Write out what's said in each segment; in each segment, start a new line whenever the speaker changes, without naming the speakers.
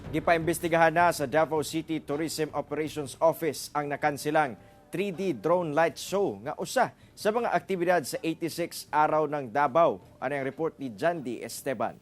Gipaimbestigahan na sa Davao City Tourism Operations Office ang nakansilang 3D drone light show nga usa sa mga aktibidad sa 86 Araw ng Davao. Ano ang report ni Jandy Esteban?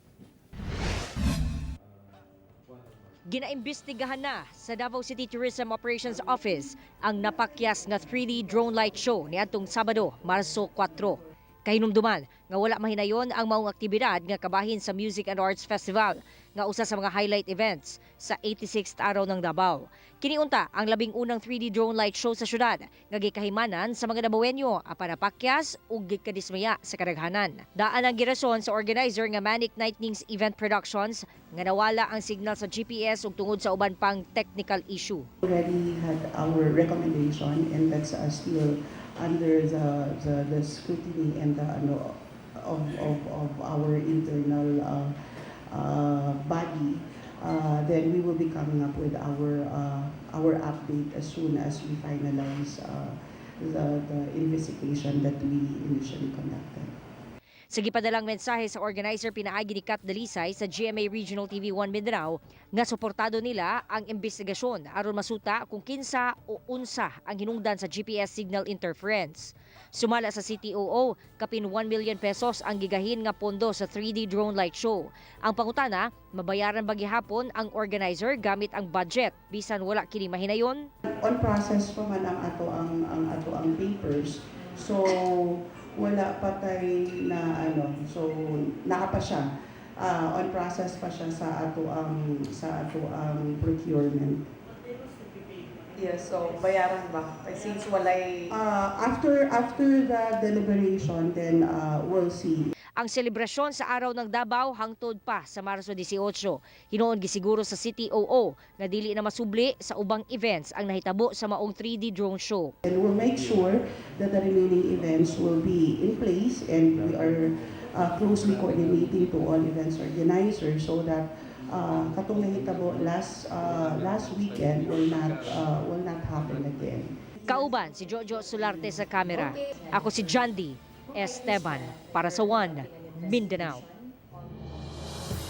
Ginaimbestigahan na sa Davao City Tourism Operations Office ang napakyas nga 3D drone light show niadtong Sabado, Marso 4. Kahinumduman nga wala mahinayon ang maong aktibidad nga kabahin sa Music and Arts Festival nga usa sa mga highlight events sa 86th Araw ng Davao. Kini unta ang 11 na 3D drone light show sa syudad nga gikahimanan sa mga Dabawenyo apan napakyas ug gikadismaya sa kadaghanan. Daan ang girason sa organizer nga Manic Nightnings Event Productions nga nawala ang signal sa GPS ug tungod sa uban pang technical issue.
Already had our recommendation and that's still under the scrutiny and the ano of our internal body. Then we will be coming up with our update as soon as we finalize the investigation that we initially conducted.
Sa gipadalang mensahe sa organizer pinaagi ni Kat Dalisay sa GMA Regional TV 1 Mindanao nga suportado nila ang investigasyon aron masuta kung kinsa o unsa ang hinungdan sa GPS signal interference. Sumala sa CTOO, kapin 1 million pesos ang gigahin nga pondo sa 3D drone light show. Ang pangutana, mabayaran ba gihapon ang organizer gamit ang budget bisan wala kini mahinayon?
On process pa man ang ato ang papers. So wala pa tay na ano, so naa pa siya. On process pa siya sa ato ang procurement.
Yes, so bayaran ba? Since walay
After the deliberation, then we'll see.
Ang selebrasyon sa Araw ng Davao hangtod pa sa Marso 18. Hinuon gisiguro sa CTOO nga dili na masubli sa ubang events ang nahitabo sa maong 3D drone show.
And we'll make sure that the remaining events will be in place and we are closely coordinating to all events organizers so that katong nahitabo last weekend will not happen again.
Kauban si Jojo Solarte sa kamera. Ako si Jandy Esteban para sa One Mindanao.